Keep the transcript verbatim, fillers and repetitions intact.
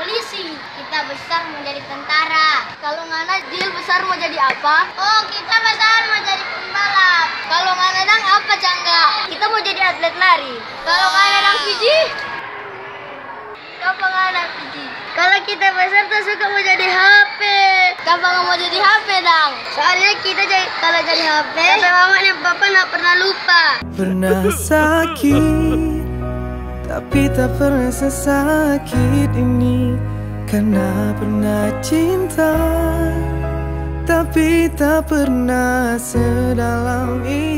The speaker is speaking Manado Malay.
Polisi, kita besar mau jadi tentara. Kalau ngana, Jil, besar mau jadi apa? Oh, kita besar mau jadi pembalap. Kalau ngana dang apa, Cangga? Kita mau jadi atlet lari. Kalau ngana dang, Fiji? Kapa ngana, Fiji? Kalau kita besar, ta suka mau jadi H P. Kapa ngana mau jadi H P dang? Soalnya kita jadi, kalau jadi H P, H P mama dan papa nggak pernah lupa. Pernah sakit, tapi tak pernah sesakit ini. Karena pernah cinta, tapi tak pernah sedalam ini.